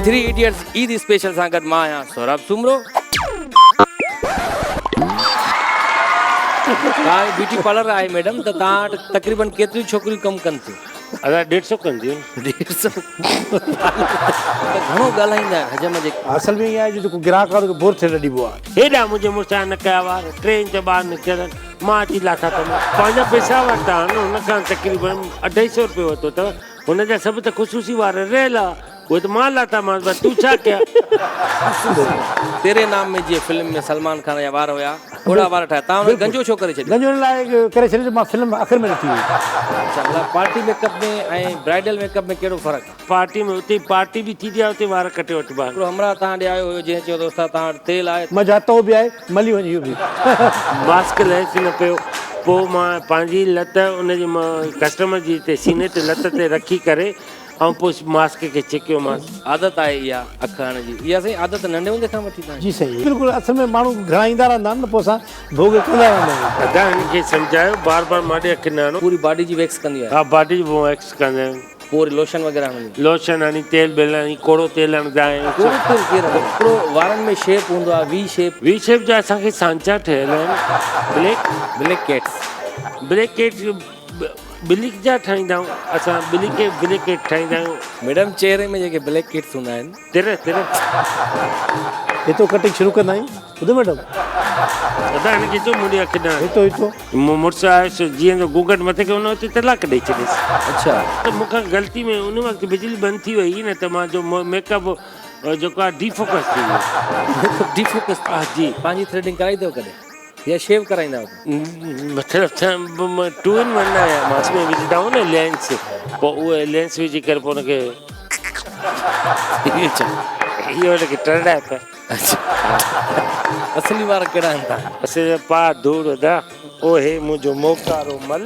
ٿري idiots Eid special سان گڏ مان آهيان سهراب سومرو. توهان جو بيوٽي پارلر آهي ميڊم ته توهان وٽ تقريبن ڪيتريون ڇوڪريون ڪم ڪن ٿيون؟ ادا ڏيڍ سو ڪن ٿيون. ڏيڍ سو ته گهڻو ڳالهائيندا آهن حجم جي. اصل ۾ ائين آهي جو جيڪو گراهڪ آهي ان کي بور ٿيڻ نه ڏبو آهي. هيڏا منهنجي مڙس جا نڪ جا وار ٽي انچ ٻاهر نڪتل آهن، مان اچي لاٿا ته مون پنهنجا پئسا ورتا آهن، هن کان تقريبن اڍائي سئو روپيو ورتو اٿو، هن جا سڀ ته خصوصي وار رهيل ها. اهي ته مان لاٿامانس پر تون ڇا ڪيا؟ تيري نام ۾ جيئن فلم ۾ سلمان خان جا وار هيا اوڙا وار ٺاهيا تان ان کي گنجو ڇو ڪري ڇڏيو؟ گنجو ان لاء ڪري ڇڏيو جو مان فلم آخر ۾ ڏٺي هئي. اڇا مطلب party make up ۾ ۽ bridal make up ۾ ڪهڙو فرق آ؟ پارٽي ۾ اتي پارٽي به ٿيندي آ اتي وار ڪٽي وٺبا آهن. هڪڙو همراهه توهان ڏي آيو هيو جنهن چيو ته استاد توهان وٽ تيل آهي. منجهان تئو به آهي ملي وڃ اهو به. ماسڪ لهيس نه پيو پوء مان پنهنجي لت ان جي ڪسٽمر جي تي سيني تي لت تي رکي ڪري ۽ پوء ماسڪ کي ڇڪيومانس. عادت آهي اها اک هڻڻ جي. اها سائين عادت ننڍي هوندي کان وٺي تهان جي سائين بلڪل اصل ۾ ماڻهو گهڻا ايندا رهندا آهن نه پوء اسان ڀوڳ ڪندا رهندا آهيون. ادا هن کي سمجهايو بار بار ماڏي اک نه هڻو. پوري باڊي جي ويڪس ڪندي آهي. ها باڊي جي ويڪس ڪندا آهيون. پوء وري لوشن وغيره هڻندي. لوشن هڻي تيل بيل هڻي ڪوڙو تيل هڻندا آهيون. ڪوڙو تيل ڪير هڻندو؟ هڪڙو وارن ۾ شيپ هوندو آهي وي شيپ. وي شيپ جا اسان کي سانچا ٺهيل آهن black. Black cats. Black cat black جا ٺاهيندا آهيون اسان بليڪ بليڪ ڪيٽ ٺاهيندا آهيون. ميڊم چهري ۾ جيڪي بليڪ ڪيٽس هوندا آهن. تر تر. هتو ڪٽنگ شروع ڪندا آهيون ٻڌو ميڊم. ادا هن کي چئو منهنجي اک نه. هتو هتو. مون مڙس آيس جيئن جو گونگهٽ مٿي ڪيو ان وقت طلاق ڏئي ڇڏيس. اڇا. ته مون کان غلطي ۾ ان وقت بجلي بند ٿي وئي نه ته مان جو ميڪ اپ جيڪو آهي ڊي فوڪس ٿي ويو. ميڪ اپ ڊي فوڪس ٿي ويو. جي. پنهنجي ٿريڊنگ ڪرائي اٿو ڪڏهن يا شيو ڪرائيندا آهيو؟ مطلب ته ٽو ان ون آهيان مان ۾ وجهندا آهيون نه لينس پوء اهي لينس وجهي ڪري پوء ان کي اهو ان کي ٽرڙائي پيا. اصلي وار ڪهڙا آهن تان؟ اصلي پا ڌوڙ ادا او هي منهنجو موڪارو مل.